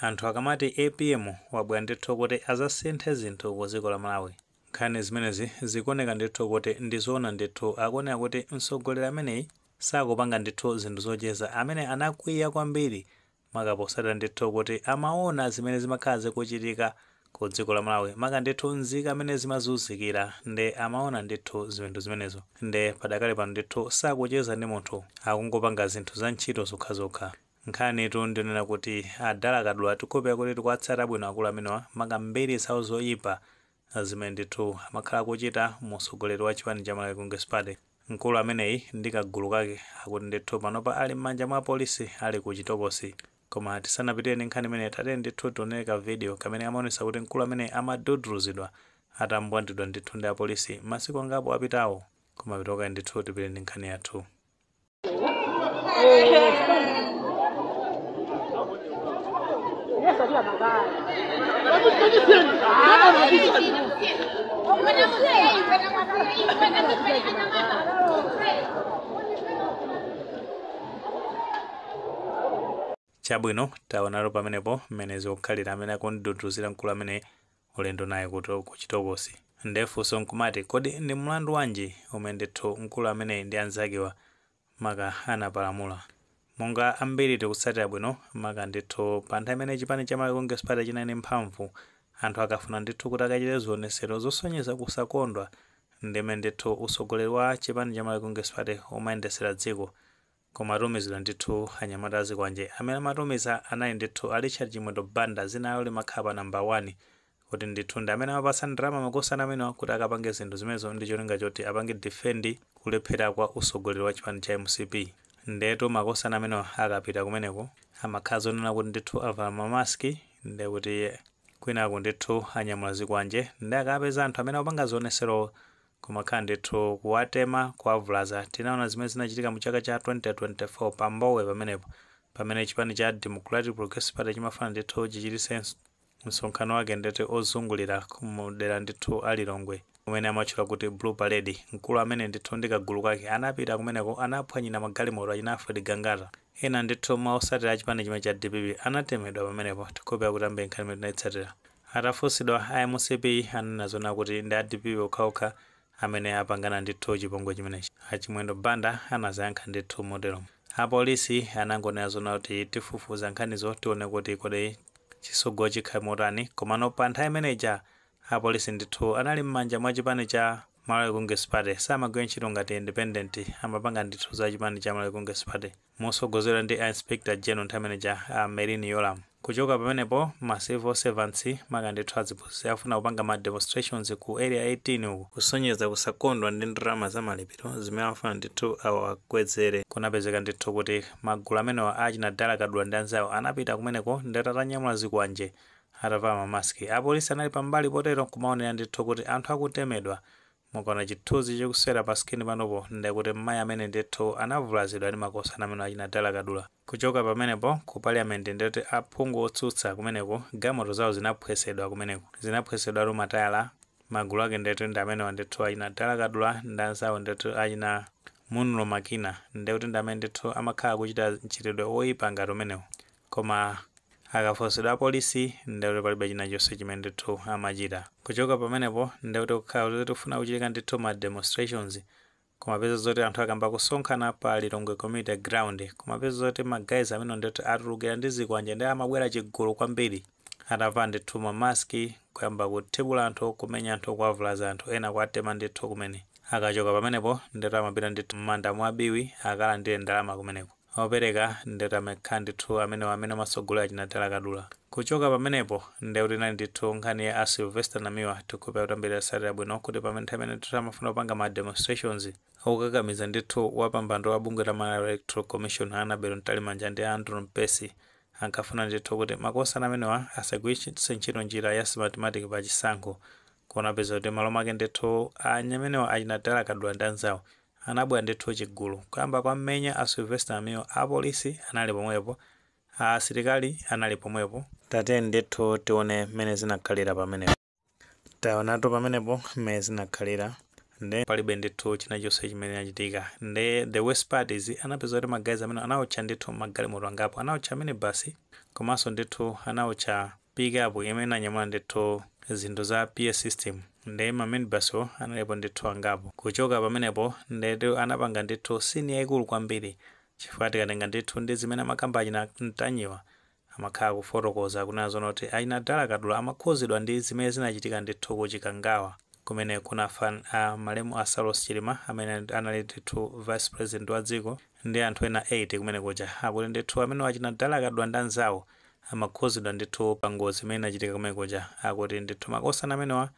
Anthu akamati APM wabwera ndithu kuti azasinthe zinthu ku dziko la Malawi, nkhani zimenezi zikuoneka ndithu kuti ndizoona ndithu. Akuoneka kuti mtsogoleri ameneyi sakupanga ndithu zinthu zocheza. Amene anakwiya kwambiri maka posatira ndithu kuti amaona zimene zimakhala zikuchitika ku dziko la Malawi, maka ndithu nzika amene zimazunzikira, nde amaona ndithu zinthu zimenezo. Nde padakali pano ndithu sakucheza ndi munthu, akungopanga zinthu za ntchito zokhazokha. Nkhanitu ndinena kuti adala Kadula, tikupeza kuti tikuwatsata bwino akulu amenewa, maka mbiri zawo zoyipa zimene ndithu amakhala kuchita mu utsogoleri wa chipani cha Malawi Congress Party. Mkulu ameneyi ndi kagulu kake akuti ndithu panopa ali m'manja mwa polisi, ali ku chitokosi. Koma tisanapitire ndi nkhani imene, tatiyeni ndithu tionere ka video kamene amaonesa kuti mkulu amene amaduduluzidwa atambwandidwa ndithu ndi apolisi masiku angapo apitawo. Koma pitoka ndithu tipite ndi nkhani yathu. Chabwino, taonalo pamenepo mmene zikukhalira, amene akunduduluzira mkulu amene ulendo naye kuti ku chitokosi. Ndefunso nkumati, kodi ndi mlandu wanji umene ndithu mkulu ameneyi ndi anzakewa maka anapalamula? Monga ambiri tikutsatira bwino, maka ndithu pa nthawi imene chipani cha Malawi Congress Party chinali mphamvu, anthu akafuna ndithu kuti akachite zionesero zosonyeza kusakondwa ndimene ndithu utsogoleri wa chipani cha Malawi Congress Party umayendesera dziko, kumatumizidwa ndithu anyamata azikwanje. Amene amatumiza anali ndithu a Richard Chimwendo Banda, zina lawo limakhala pa namba 1, kuti ndithu ndi amene amapasa ndalama makosana amenewa kuti akapange zinthu zimenezo ndi cholinga choti apange defend kulephera kwa utsogoleri wa chipani cha MCP. Ndetu makosana amenewa akapita kumeneko amakhala zonena kuti ndithu avala mamaski, ndekuti kwinaku ndithu anyamula zikwanje, ndi akapeza anthu amene akupanga zionesero kumakhala ndithu kuwatema, kuwavulaza. Tinaona zimene zinachitika mu chaka cha 2024 pa Mbowe pamenepo, pamene chipani cha Democratic Progressive Party chimafuna ndithu chichititse msonkhano wake ndithu ozungulira kumudera ndithu alilongwe umene amatchula kuti Blue Parade. Mkulu amene ndithu ndi kagulu kake anapita kumeneko, anaphwanyira magalimoto achina Alfred Gangata. Ena ndithu mwa osatira a chipani chimene cha DPP anatemedwa pamenepo. Tikhope kuti ambiri nkhani imene tinayitsatira. Atafunsidwa a MCP anena zona kuti ndi a DPP okhaokha amene apangana ndithu chipongwe chimenechi. Achimwendo Banda anazayankha ndithu motero. Apolisi anangonena zona kuti tifufuza nkhanizo, tione kuti kodi chisogo chikhale motani. Komano pa nthawi imeneja apolisi ndithu anali m'manja mwa chipani cha Malawi Congress Party, samagwira ntchito ngati independent, amapanga ndithu za chipani cha Malawi Congress Party mosogozedwa ndi a Inspector General nthawi imeneja, a Merlyne Yolamu. Kuchoka pamenepo, ma civil servants, maka ndithu aziphunzitsi, afuna kupanga ma demonstrations ku Area 18 uku kusonyeza kusakondwa ndi ndalama za malipiro zimene amafuna ndithu awakwezere. Kunapezeka ndithu kuti magulu amenewa achina Dala Kadula ndi anzawo anapita kumeneko ndati atanyamula zikwanje, atavala mamaski. Apolisi anali pambali potero kumaonera ndithu kuti anthu akutemedwa. Mukaona chithunzi chikusewera pa screen panopo, ndekuti mmayi amene ndithu anavulazidwa ndi makosana amene achina Dala Kadula. Kuchoka pamenepo, ku parliament ndikuti aphungu otsutsa kumeneko galimoto zawo zinaphwesedwa kumeneko, zinaphwesedwatu matayala. Magulu ake ndithu ndi amenewa ndithu achina Dala Kadula ndi anzawo ndithu achina Munlo Makina, ndekuti ndi amene ndithu amakhala kuchita mchitidwe woyipa ngati umenewo. Koma akafunsidwa apolisi, ndekuti palibe china chonse chimene ndithu amachita. Kuchoka pamenepo, ndekuti kukhala kuti tifuna kuchitika ndithu ma demonstrations, kumapeza zoti anthu akamba kusonkhana pa Lilongwe Community Ground, kumapeza zoti ma guys amene ndithu atulukira ndi zikwanje, ndi amabwera chigulu kwambiri atavala ndithu mamaski, kuyamba kuthibula anthu, kumenya anthu, kuwavulaza anthu, ena kuwatema ndithu kumene. Akachoka pamenepo ndithu amapita ndithu m'manda mwa Biwi akalandire ndalama kumeneko. Opereka ndithu amakhala ndithu amene amatsogolera achina Dala Kadula. Kuchoka pamenepo, ndekuti inali ndithu nkhani ya a Sylvester Namiwa. Tikupeza kuti ambiri atsatira bwino kuti pamene nthawi imene ndithu amafuna kupanga ma demonstrations okakamiza ndithu wapampando wa bungwe la Malawi Electoral Commission Annabel Mtalimanja ndi Andrew Mpesi, ankafuna ndithu kuti makosana amenewa asagwiritse ntchito njira ya Smartmatic pa chisankho. Kunapeza kuti malo make ndithu anyamenewa achina Dala Kadula ndi anzawo anabwera ndithu chigulu kuyamba kwamenya a Sylvester Namiwa. Apolisi anali pomwepo, asilikali anali pomwepo. Tatiyeni ndithu tione mmene zinakhalira pamenepo. Taonatu pamenepo mmene zinakhalira. Nde palibe ndithu china chonse chimene chachitika. Nde the worst part is anapeza kuti ma guys amene anawotcha ndithu magalimoto angapo, anawotcha minibus, komanso ndithu anawotcha pickup imene inanyamula ndithu zinthu za PA system. Nde ma minibus analipo ndithu angapo. Kuchoka pamenepo, ndetu anapanga ndithu scene yayikulu kwambiri, chifukwa tikatenga ndithu ndi zimene amakamba achina Mtanyiwa, amakhala kufotokoza kunena zoona kuti achina Dala Kadula amakhuzidwa ndi zimene zinachitika ndithu ku Chikangawa, kumene kunafa malemu a Saulos Chilima, amene anali ndithu vice president wa dziko, ndi anthu ena 8 kumene kuja. Akuti ndithu amene achina Dala Kadula ndi anzawo amakhuzidwa ndithu pa ngozi imene inachitika kumene kuja. Akuti ndithu makosana amenewa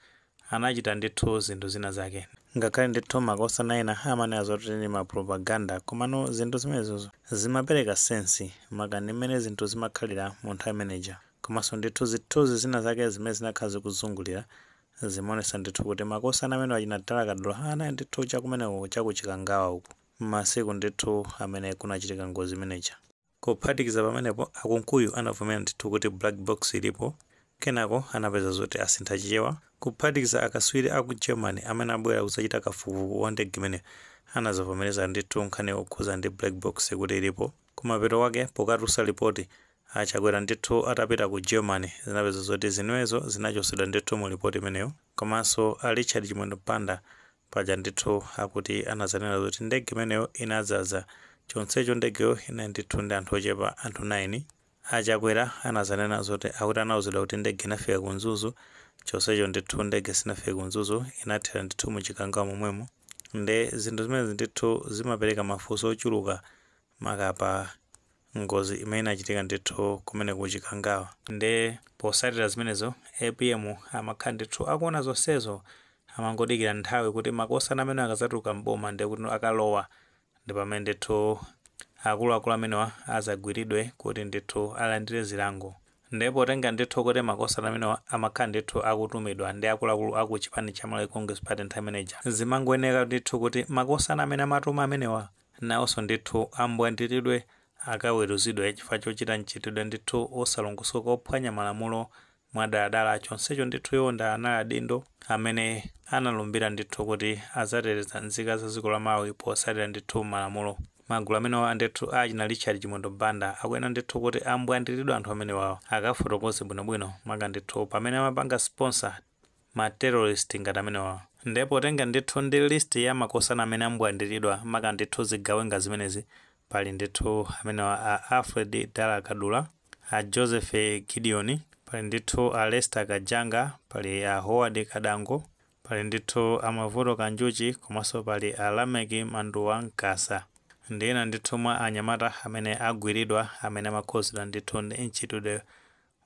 anachita ndithu zinthu zina zake. Ngakhale ndithu makosana ena amanena zoti ndi ma propaganda, komano zinthu zimenezozo zimapereka sense, makani mmene zinthu zimakhalira mu nthawi imeneja, komanso ndithu zithunzi zina zake zimene zinakhala zikuzungulira zimaonesa ndithu kuti makosana amene achina Dala Kadula anali ndithu chakumeneko chakuchikangawa uku masiku ndithu amene kunachitika ngozi imeneja. Kuphatikiza pamenepo, Akunkuyu anavomera ndithu kuti black box ilipo, kenako anapeza zoti asintha Chichewa. Kuphatikiza akaswiri aku Germany amene abwera kudzachita kafukufuku wa ndege imene anazavomereza ndithu nkhani yokhuza ndi black box kuti ilipo. Kumapeto kwake, pokatulutsa ripoti, Achakwera ndithu atapita ku Germany, zinapeza zoti zimenezo zinachosedwa ndithu mu ripoti imeneyo. Komanso a Richard Chimwendo Banda paja ndithu akuti anazanena zoti ndege imeneyo inadzaza, chonsecho ndegeyo inali ndithu ndi anthu ochepa, anthu 9. Achakwera anazanena zoti akuti anawuzidwa kuti ndege inafika ku Mzuzu, chonsecho ndithu ndege sinafike ku Mzuzu, inathera ndithu mu Chikangawa momwemo. Nde zinthu zimenezi ndithu zimapereka mafunso ochuluka makapa ngozi imene inachitika ndithu kumene ku Chikangawa. Nde posatira zimenezo, APM amakhala ndithu akuona zonsezo, amangodikira nthawi kuti makosana amene akazatuluka mboma, ndi kuti akalowa, ndi pamene ndithu akuluakulu amenewa azagwiridwe kuti ndithu alandire zilango. Ndipo potenga ndithu kuti makosana amenewa amakhala ndithu akutumidwa ndi akuluakulu aku chipani cha Malawi Congress Party nthawi imeneja, zimangoyeneka ndithu kuti makosana amene amatuma amenewa nawonso ndithu ambwandiridwe, akaweruzidwe chifukwa chochita mchitidwe ndithu osalongosoka, ophwanya malamulo mwadaladala, chonsecho ndithu iwo ndi anali adindo amene analumbira ndithu kuti adzateteza nzika za dziko la Malawi potsatira ndithu malamulo. Magulu amenewa ndithu achina Richard Chimwendo Banda akuyenera ndithu kuti ambwandiridwe anthu amenewawo, akafotokoze bwinobwino maka ndithu pamene amapanga sponsor ma terrorist ngati amenewawo. Ndipo potenga ndithu ndi list ya makosana amene ambwandiridwa, maka ndithu zigawenga zimenezi, pali ndithu amenewa a Alfred Dala Kadula, a Joseph Gideon, pali ndithu a Lester Kajanga, pali a Howard Kadango, pali ndithu a Mavuto Kanjuchi, komanso pali a Lameki Manduwa Nkasa, ndi ena ndithu mwa anyamata amene agwiridwa amene amakhuzidwa ndithu ndi mchitidwe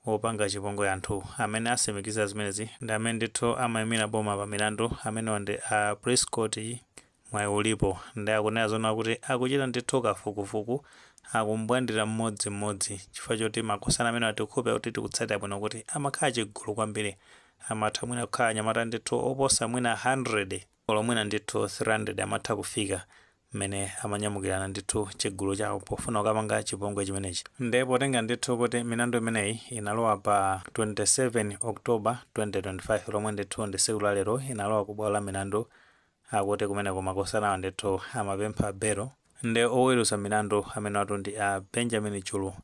wopanga chipongwe anthu. Amene asimikiza zimenezi ndi amene ndithu amayimira boma pa milandu, amenewa ndi a Prescott Mwayiulipo, ndi akunena zona kuti akuchita ndithu kafukufuku, akumbwandira mmodzimmodzi, chifukwa choti makosana amene atikhupe kuti tikutsatira bwino kuti amakhala chigulu kwambiri, amatha mwina kukhala anyamata ndithu oposa mwina 100 olo mwina ndithu 300 amatha kufika, mmene amanyamukirana ndithu chigulu chawo pofuna kukapanga chipongwe chimenechi. Ndipo potenga ndithu kuti milandu imeneyi inalowa pa 27 October 2025, lomwe ndithu ndi tsiku la lero, inalowa ku bwalo la milandu, akuti kumeneko makosanawa ndithu amapempha belo, ndi oweruza milandu amene watu ndi a Benjamin Chulu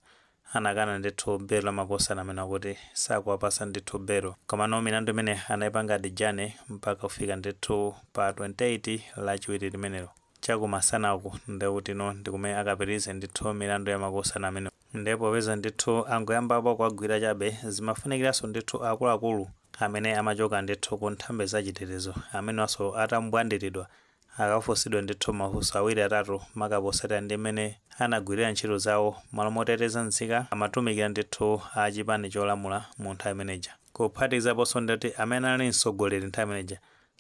anakana ndithu belo la makosana amene akuti sakuwapasa ndithu belo. Komano milandu imene anayipanga adjourn mpaka kufika ndithu pa 28 Lachiwiri limenelo chakumasanaku, ndekuti no ndikumene akapitirize ndithu milandu ya makosana amene. Ndipo popeza ndithu angoyambapo kuwagwira chabe, zimafunikiranso ndithu akuluakulu amene amachoka ndithu ku nthambi zachitetezo amenenso atambwandiridwa akafunsidwe ndithu mafunso awiri atatu, maka posatira ndi mmene anagwirira ntchito zawo, malo moteteza nzika amatumikira ndithu a chipani cholamula mu nthawi imeneja. Kuphatikizaponso nditi amene ali mtsogoleri nthawi imeneja,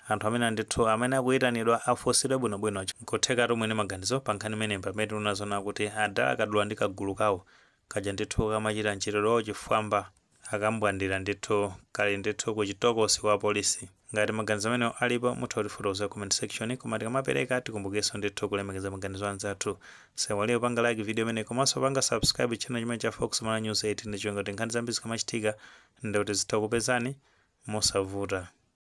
anthu amene ndithu amene akuyitanidwa afunsidwe bwinobwino. Nkuthekatu mwini maganizo pa nkhani imeneyi, pamene tinazona kuti adala Kadula ndi kagulu kawo kaja ndithu kamachita mchitidwe chifwamba akambwandira ndithu kali ndithu ku chitokosi kwa polisi. Ngati maganizo amenewo alipo, mutha kutifotokoza comment section. Koma tikamapereka, tikumbukenso ndithu kulemekeza maganizo anzathu. Saiwaliyo panga like video imene, komanso panga subscribe channel chimene cha Fox Mala News 8, ndi cholinga kuti nkhani zambiri zikamachitika ndikuti zitha kupezani mosavuta.